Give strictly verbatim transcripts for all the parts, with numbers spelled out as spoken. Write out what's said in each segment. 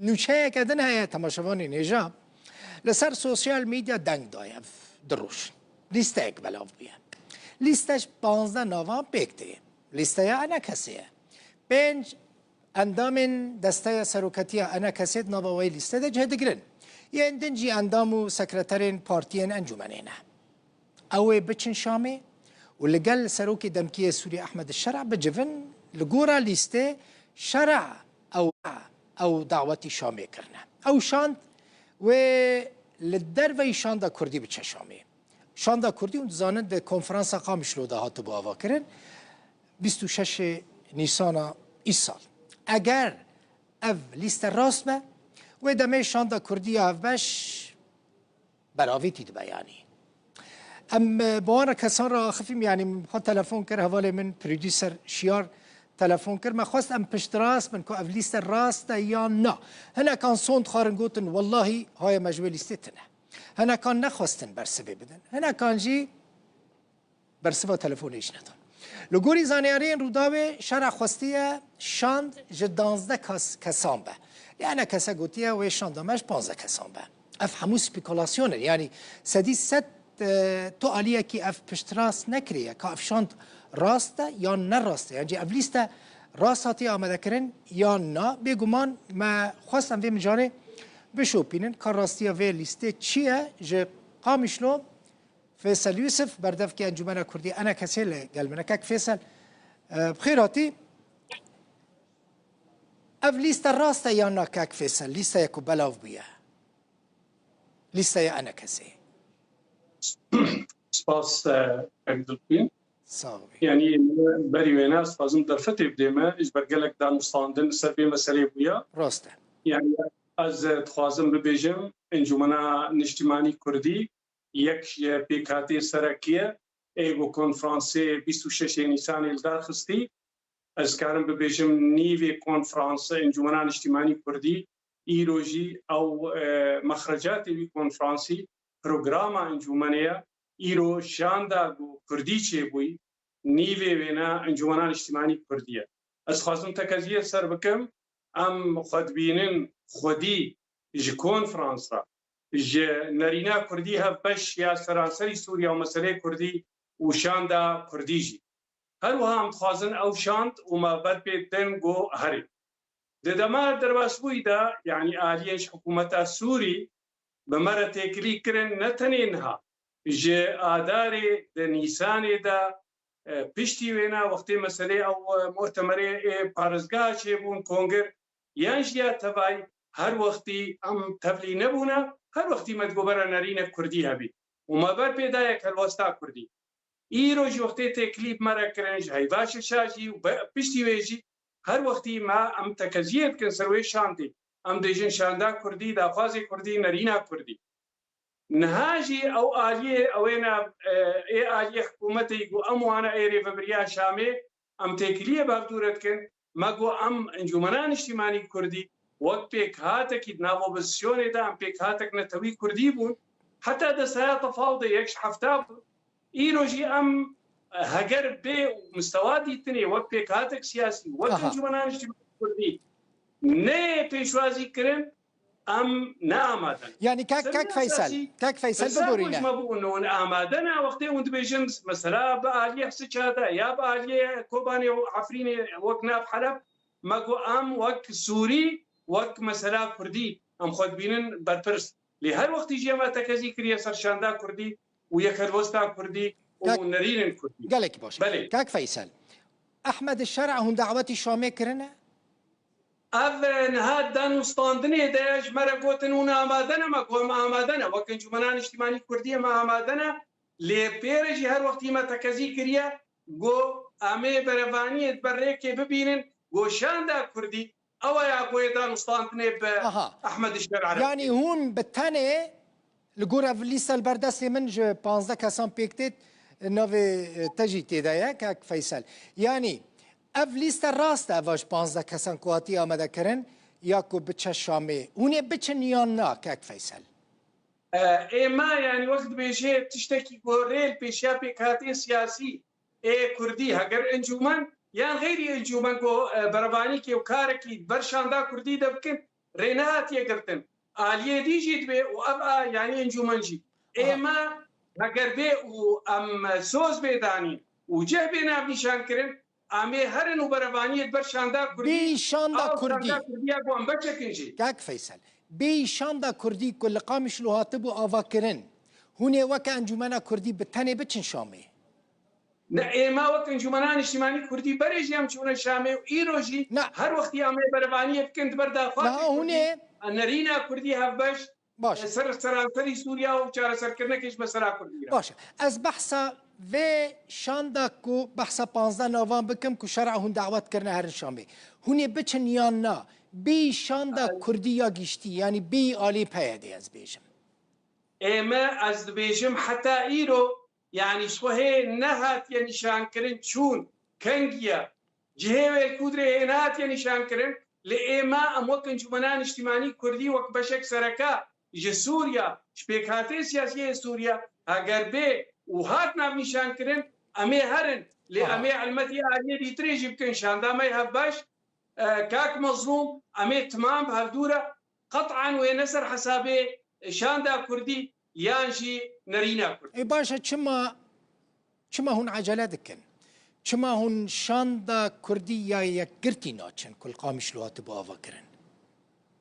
Nûçeyeke din heye, temaşevanên hêja, li ser sosyal medya deng daye ev du roj. Lîsteyek belav bûye. Lîste ji panzdeh navan pêk tê. Lîsteya ENKS'ê ye. Pênc endamên desteya seroketiya ENKS'ê di nava wê lîste de cih digirin. Yên din jî endam û sekreterên partiyên encûmenê ne. Ew ê biçin Şamê û li gel serokê demkî yê Sûriyê Ehmed Şera bicivin, li gora lîstê Şera ew, ew dawetî Şamê kirine. Ew şand wê li derveyî şanda kurdî biçe Şamê. Şanda kurdî, hûn dizanin, di konferansa Qamişlo de hatibû avakirin, bîst û şeş Nîsana îsal. Eger ev lîste rast be, wê demê şanda kurdî ya hevbeş beravî tî dibe yanî. Em, e, bi wan re kesan re axifîm, yanî min xwe telefon kir, hevalê min producer Şiyar telefon kir. Me xwest em piştrast bin ku ev lîste rast e yan na. Hinekan sond xwarin gotin, wellahî haye me ji wê lîstê tine. Hinekan nexwestin bersivê bidin. Hinekan jî bersiva telefonê jî nedan. Li gorî zanyariyên Rûdawê Şera xwestiye şand ji danzdeh kes, kesan be. Lê ENKS gotiye wê şanda me ji panzdeh kesan be. Ev hemû spekulasyon in. Yanî sedî sed, e, tu aliyekî ev piştrast nekiriye ka ev şand rast e yan ne rast e. Yan jî ev lîste rast hatiye amadekirin yan na. Bêguman me xwest em vê mijarê bişopînin ka rastiya vê lîstê çi ye. Ji Qamişlo Feysel Yusuf, berdevkê Encûmena Kurdî ENKS'ê li gel min e. Kek Feysel, e, bi xêr hatî. Ev lîste rast e yan na, kek Feysel? Lîsteya ku belav bûye. Lîsteya ENKS'ê. Spas, e, kek Dilxwîn. Sağ ol. Yanî, berî wêne ez dixwazim derfetê bidê me, ji ber gelek danûstandin li ser vê meseleyê bûye. Rast e. Yanî, ez dixwazim bibêjim, Encûmena Niştimanî Kurdî yek ji pêkhatê serek ye, ê ku konferansê bîst û şeşê Nîsanê li dar xistî. Ez karim bibêjim nîvê konferansa Encûmena Niştimanî Kurdî, îro jî ew, e, mexrecatê wî konferansî, programa encûmenê ye. Îro şanda ku kurdî çêbûyî, nîvê wêne Encûmena Niştimanî Kurdî ye. Ez dixwazim tekeziyê ser bikim, em xwe dibînin xwedî ji konferans re, ji nerîna kurdî hevbeş ya seranserî Sûriya û meseleyê kurdî û şanda kurdî jî. Her wiha em dixwazin ew şand û me ber pê din ku herê. Di dema derbasbûyî de, yanî aliyên ji hikûmeta Sûrî bi me re têkilî kirin, ne tenê niha, ji Adarê di Nîsanê de, e, piştî wêne wextê meselê ew, e, muhtemerê ê parêzgeha çêbûn, kongir, yan jî ya tevayî, her wextî em tevlî nebûne, her wextî me digot bere nerînek kurdî hebî û me ber pê da yek helwesta kurdî. Îro jî wextê têkilî bi me re kirin, ji heyva şişa jî û be-, piştî wê jî her wextî me em tekeziyê dikin ser wê şandê. Em dêjin şanda kurdî, daxwazê kurdî, nerîna kurdî. Niha jî ew aliyê, ew ê ne, e, ê aliyê hikûmetê ku em wana ê rêvebiriya Şamê, em têkiliyê bi hevdû re dikin. Me got em Encûmena Niştimanî Kurdî wek pêkhatekî di nav opozîsyonê de em pêkhatek netewî kurdî bûn. Heta destaya tefawdê yek ji hefta bû. Îro jî em heger bê mistewa dîtinê wek pêkhatek siyasî, wek Aha. Encûmena Niştimanî Kurdî neyê pêşwazî kirin, em ne amade ne. Yanî kek, Ser kek vê Feysel, esasî kek Feysel, hesab bibûrîne. Ku ji me bû hûn amade ne, wextê hûn dibêjin mesela bi aliyê Hisiça de ya bi aliyê Kobanê û Efrînê wek nav Heleb, me got em wek Sûrî, wek mesela Kurdî em xwe dibînin berpirs. Lê her wextî jî em tekezî kiriye ser şanda Kurdî û yek helwesta Kurdî û Kak- nerînên Kurdî. Gelekî baş. Belê. Kak Feysel, Ehmed Şer'a hûn dawetî Şamê kirine? Ev, e, niha danûstandinê de ji me re gotin hûn amade ne, me got em amade ne. Wek Encûmena Niştimanî Kurdî em amade ne. Lê pê re jî her wextî me tekezî kiriye, got em ê berevaniyê di ber rêkê bibînin, got şanda Kurdî, ew ya ku ê danûstandinê bi Aha. Ehmed Şer'a re Yanî bikî. Hûn bi tenê Li gor ev lîste li ber destê min ji panzdeh kesan pêk têt, navê, e, te jî tê de ye, kek Feysel. Yanî ev lîste rast e, eva ji panzdeh kesan ku hatiye amadekirin ya ku biçe Şamê. Hûn ê biçin yan na, kek Feysel? E, ê me, yanî wek dibêje tiştekî ku rê li pêşiya pêkhatê siyasî ê Kurdî, heger encûmen yan xeyrî encûmen ku, e, berevanîkê û karekî ber şanda Kurdî de bikin, rê nehatiye girtin. Aliyê dî jî dibe û ev a, yanî encûmen jî. Aha. Ême heger bê û em soz bê danîn û cih bê navnîşankirin, em ê herin û berevaniyê di ber şanda kurdî, Bêyî şanda a û kurdî. şanda kurdiya ku em beçekin jî. Kak Feysel, bêyî şanda kurdî ku li Qamişlo hatibû avakirin, hûn ê weke Encûmena Kurdî bi tenê biçin Şamê? Ne, êma wek Encûmena Niştimanî Kurdî berê jî em çûne Şamê û îro jî Ne. her wextî em ê berevaniyê bikin di ber daxwazê Niha hûn Kurdî, ê nerîna Kurdî hevbeş, Baş. e, ser seranserî Sûriya û çareserkirinekê ji mesela Kurdî re. Baş e. Ez behsa vê şanda ku behsa panzdeh navan bikim ku şer'a hûn dawet kirine herin Şamê. Hûn ê biçin yan na? Bêyî şanda Ay. Kurdî ya giştî, yanî bêyî alî P Y D ez bêjim. Ême ez dibêjim heta îro, yanî ji xwe hê nehatiye nîşankirin çûn kengiye, cihê wê li kûdrê hê nehatiye nîşankirin, lê ême em wek Encûmena Niştimanî Kurdî wek beşek sereke ji Sûriya, ji pêkhateyê siyasî yê Sûriya, heger bê û hat navnîşankirin, em ê herin, lê Aha. em ê elmetî aliyê dîtirê jî bikin, şanda me hevbeş, e, kak Mezlûm, em ê timam bi hevdû re, qet'an wê ne ser hesabê şanda kurdî yan jî nerîna kurdî. Ê baş e, çima, çima hûn ecele dikin? Çima hûn şanda kurdî ya yekgirtî naçin ku li Qamişlo hatibû avakirin?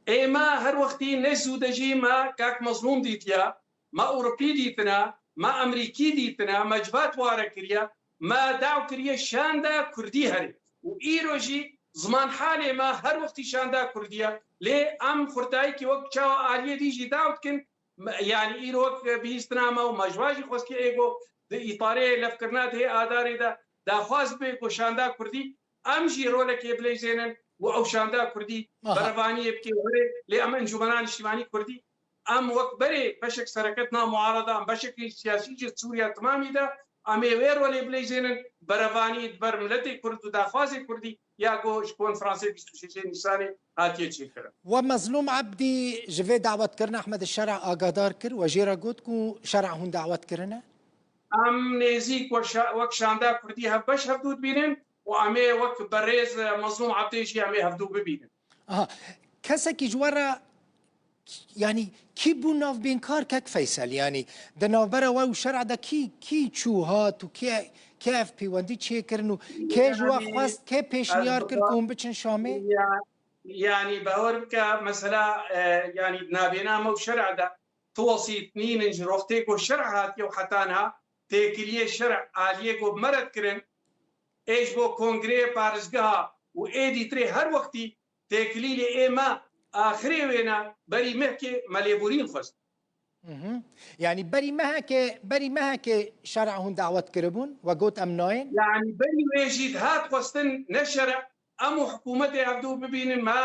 Ê me her wextî ne zû de jî me kak Mezlûm dîtiya, me Ewropî dîtina, me Emerîkî dîtina, me civat ware kiriye, me daw kiriye şanda kurdî herê. Û îro jî ziman halê me her wextî şanda kurdî ye. Lê em xurtayîkî wek çawa aliyê dî jî daw dikin, me, yanî îro wek bihîstina me û me ji wan jî xwestiye êgo di îtarê levkirina di hê adarê de daxwaz bê ku şanda kurdî em jî rolekê bileyzênin û ew şanda kurdî Aha. berevaniyê bike were. Lê em Encûmena Niştimanî Kurdî, em wek berê beşek sereket na muarada, em beşekî siyasî ji Sûriya timamî de, em ê wê rolê bileyzênin, berevanî di ber miletê kurd û daxwazê kurdî ya ku ji konferansê bîst û şeşê Nîsanê hatiye çêkirin. We Mezlûm Ebdî ji vê dawetkirina Ehmed Şer'a agadar kir, we jê re got ku Şer'a hûn dawet kirine? Em nêzîk we şa-, wek şanda kurdî hevbeş hevdû dibînin û em ê wek berêz Mezlûm Ebdê jî em ê hevdû bibînin. Aha. Kesekî ji we re, yanî kî bû navbênkar kek Feysel? Yanî di navbera we û Şer'a de kî, kî çû hat û kê, kê ev pêwendî çêkirin û kê ji we Yanî xwest, kê pêşniyar kir ku hûn biçin Şamê? Ya-, yanî bawer bike mesela, e, yanî nabêna me û Şer'a de tu wesît nînin ji roxtê ku Şer'a hatiye û heta niha têkiliyê Şer'a aliyê ku bi me re dikirin, ê ji bo kongreyê parêzgeha û ê dîtirê her wextî têkilî lê ê me axirê wê ne berî mehkê me lêborîn xwest. Mhm. Yanî berî mehekê, berî mehekê Şer'a hûn dawet kiribûn, we got em nayên? Yanî berî wê jî dihat xwestin ne Şer'a, em û hikûmetê hevdû bibînin, me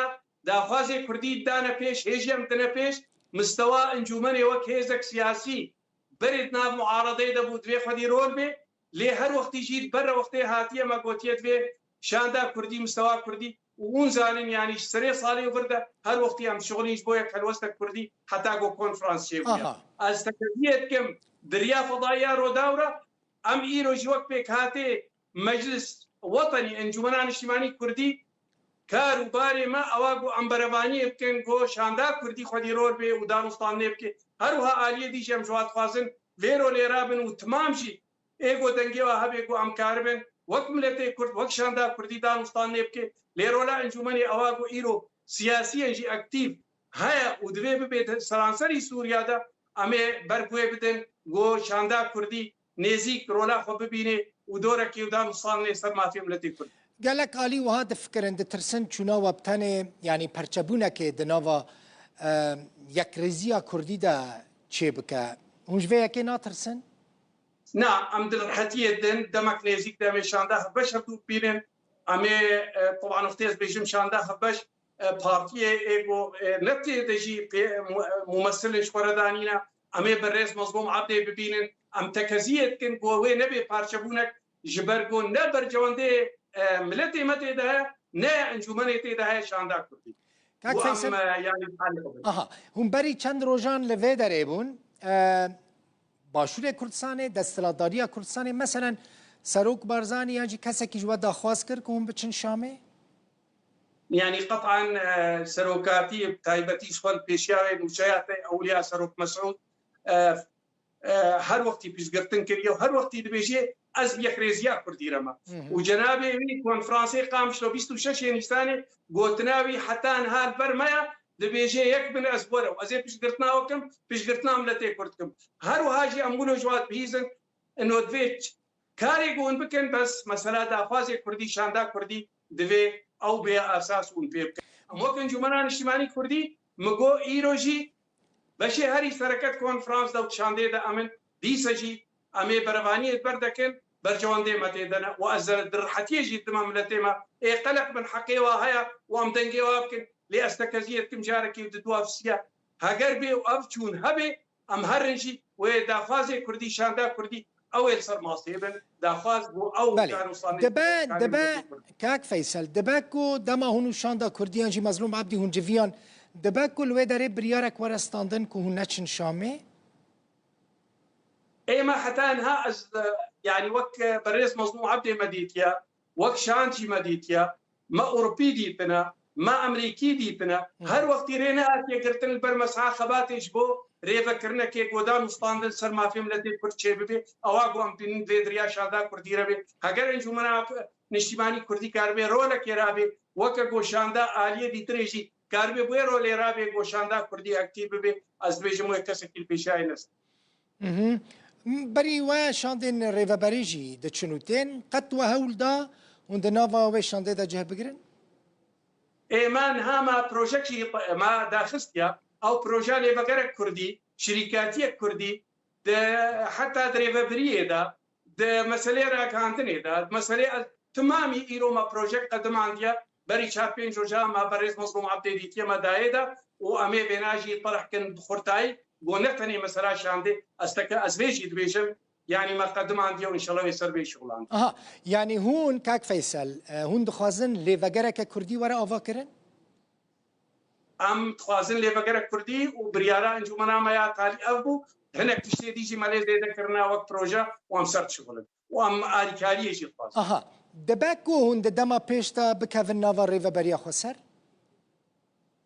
daxwazê kurdî dane pêş, hê jî em dine pêş, mistewa encûmenê wek hêzek siyasî berê di nav muaredeyê de bû, divê xwedî rol bê, lê her wextî jî di ber re wextê hatiye me gotiye divê şanda kurdî, mistewa kurdî û hûn zanin, yanî ji serê salê vir de her wextî em dişixulîn ji bo yek helwestek kurdî heta ku konferans çêbûye. Aha. Ez tekeziyê dikim di riya fedaiya Rodaw re, em îro jî wek pêkhatê Meclis Wetenî, Encûmena Niştimanî Kurdî, kar û barê me ewa ku em berevaniyê bikin, ku şanda kurdî xwedî rol bê û danûstandinê bike. Her wiha aliyê dî jî em ji wan dixwazin vê rolê rabin û timam jî ê ku dengê wa hebe ku em karibin wek miletê kurd, wek şanda kurdî danûstandinê bike. Lê rola encûmenê ewa ku îro siyasiyen jî aktîf heye û divê bibe di seranserî Sûriya de, em ê ber guhê bidin ku şanda kurdî nêzîk rola xwe bibîne û dorekî û danûstandinê ser mafê miletê kurd. Gelek alî wiha difikirin, ditirsin çûna we bi tenê, yanî perçebûnekê di nava, e, yekrêziya kurdî de çêbike. Hûn ji vê yekê natirsin? Na, em di rehetiyê din, demek nêzîk de em ê şanda hevbeş hevdû bibînin. Em ê, e, teban wextê ez bêjim şanda hevbeş, e, partiyê ê ku, e, ne tê de jî pê, mu-, e, mumesilên ji xwe re danîne. Em ê bi rêz Mezlûm Ebdê bibînin. Em tekeziyê dikin ku wê nebe parçebûnek, ji ber ku ne berjewendê, e, miletê me tê de heye, ne encûmenê tê de heye şanda kurdî. Kak Û em, Feysel, e, yanî, aha, hûn berî çend rojan li vê derê bûn. E, Başûrê Kurdistanê, desthilatdariya Kurdistanê, meselen, Serok Barzanî yan jî kesekî ji we daxwaz kir ku hûn biçin Şamê? Yanî qetan, e, serokatî taybetî ji xwe li pêşiya wê nûçeya te ewliya Serok Mesûd, e, e, her wextî piştgirtin kiriye û her wextî dibêje, "Ez bi yekrêziya Kurdî re me." Hı hı. Û cenabê wî konferansê Qamişlo bîst û şeşê Nîsanê gotina wî heta niha li ber me ya, dibêje, "Yek bin, ez were û ez ê piştgirtina we kim, piştgirtina miletê Kurd kim." Her wiha jî em wilo ji we dibihîzin, ino divê ç-, karê ku hûn bikin, bes mesela daxwazê Kurdî, şanda Kurdî divê ew bê esas hûn pê bikin. Em wek Encûmena Niştimanî Kurdî, min got, îro jî beşê herî sereket konferans de û şandê de em in, dîse jî em ê berevaniyê ber dekin, bercewendê me tê de ne. Û ez di rihetiyê jî dime miletê me, ê qeleq bin, heqê wa heye û em dengê wa bikin, lê ez tekeziyê dikim carekê di dua fisiya. Heger bê û ev çûn hebe, em herin jî wê daxwazê Kurdî, şanda Kurdî, ew ê li ser masê bin. Daxwaz bû ew Belê. Kar û sanê Dibe, karin dibe, bikin Kurd. Kak Feysel, dibe ku dema hûn û şanda Kurdiyan jî Mezlûm Ebdî hûn civiyan, dibe ku li wê derê biryarek were standin ku hûn neçin Şamê? Ê me heta niha ez, e, yanî wek, e, berêz Mezlûm Ebdê me dîtiye, wek şand jî me dîtiye, me Ewropî dîtine, me Emerîkî dîtine. Hı. Her wextî rê nehatiye girtin li ber mesela xebatê ji bo rêvekirinekê godan û standin ser mafê miletê Kurd çêbibe. Ewa ku em bînin vê diriya şanda Kurdî re bê. Heger Encûmena Niştimanî Kurdî karibe rolekê rabê, weke ku şanda aliyê dîtirê jî karibe bi wê rolê rabê, ku şanda Kurdî aktîf bibe, ez dibêjim wê kesekî li pêşayê nestin. Mhm. Berî we şandên rêveberî jî diçin û tên. Qet we hewl da hûn di nava wê şandê de cih bigirin? Ê me niha me projek jî me daxistiya. Ew projeya lêvegerek Kurdî, şirîkatiyek Kurdî, di heta di rêvebiriyê de, di meseleyê ragihandinê de, di meseleyê, timamî îro me projek qedimandiye. Berî çar pênc roja me berêz Mezlûm Ebdê dîtiye me dayê de û em ê vêna jî terh kin bi xurtayî. Go ne tenê mesela şandê, ez teke ez vê jî dibêjim, yanî me qedimandiye û înşallah wê ser bê şixulandin. Aha, yanî hûn, Kak Feysel, e, hûn dixwazin lêvegereke Kurdî were avakirin? Em dixwazin lêvegere Kurdî û biryara Encûmena me ya talî ev bû. Hinek tiştê dî jî me lê zêde kirine wek proje û em ser dişixulin. Û em alîkariyê jî dixwazin. Aha. Dibe ku hûn di dema pêş de bikevin nava Rêveberiya Xweser?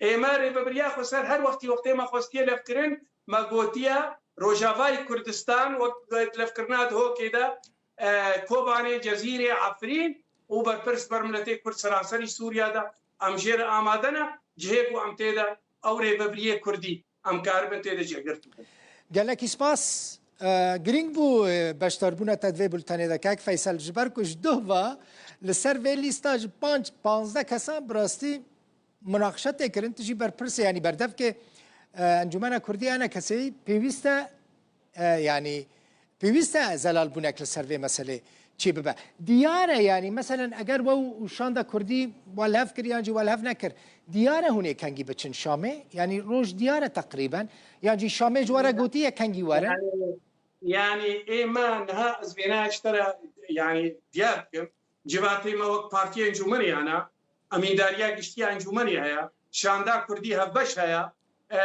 Ê me Rêveberiya Xweser her wextî wextê me xwestiye levkirin, me gotiye Rojavayê Kurdistan wek levkirina Dihokê de, e, Kobanê, Cezîrê, Efrîn û berpirs ber miletê Kurd seranserî Sûriya de em jê re amade ne, cihê ku em tê de ew rêvebiriyê Kurdî em karibin tê de cihgirtin. Gelekî spas. E, girîng bû, e, beşdarbûna te di vê bultenê de, Kak Feysel, ji ber ku ji duh ve li ser vê lîsta ji panc, panzdeh kesan bi rastî munaqişe tê kirin, tu jî berpirsê, yanî berdevkê, e, Encûmena Kurdî ENKS'ê pêwîst e, e, yanî pêwîst e zelalbûnek li ser vê meselê çê bibe. Diyar e, yanî meselen eger we û şanda Kurdî we li hev kir yan jî we li hev nekir, diyar e hûn ê kengî biçin Şamê? Yanî roj diyar e teqrîben? Yan jî Şamê ji we re gotiye kengî werin? Yanî, yanî ê me niha ez vêna ji te re, yanî diyar bikim. Civatê me wek Partiya Encûmenê yana, Emîndariya Giştî ya Encûmenê heye, Şanda Kurdî hevbeş heye, e,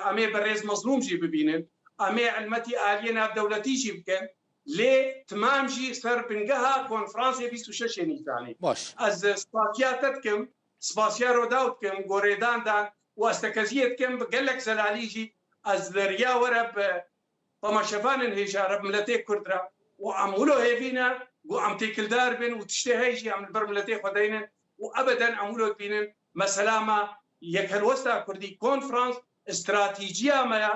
em ê berêz Mezlûm jî bibînin, em ê elmetî aliyê navdewletî jî bikin, lê timam jî ser bingeha konferansê bîst û şeşê Nîsanê. Baş. Ez spasiya te dikim, spasiya Rodaw dikim, gorêdan dan û ez tekeziyê dikim, bi gelek zelalî jî ez li riya we re bi temaşevanên hêja re, miletê Kurd re û em wilo hêvî ne ku em têkildar bin û tiştê heye jî em li ber miletê xwe deynin û ebeden em wilo dibînin. Mesela me yekhelwesta Kurdî konferans stratîciya me ye.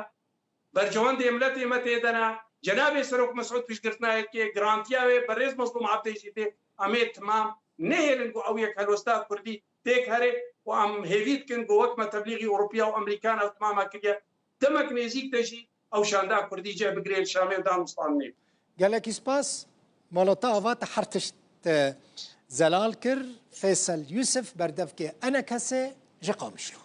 Bercewendê miletê me tê de ne. Cenabê Serok Mesûd piştgirtina yekê, girantiya wê berêz Mezlûm Ebdê jî tê. Em ê timam nehêlin ku ew yekhelwesta Kurdî têk here û em hêvî dikin ku wek me teblîxî Ewropiya û Emerîkana û timama kiriye, demek nêzîk de jî ew şanda Kurdî cih bigire li Şamê û dan û standinê. Gelekî spas. Mala te ava te her tişt, e, zelal kir. Feysel Yusuf, berdevkê ENKS'ê ji Qamişlo.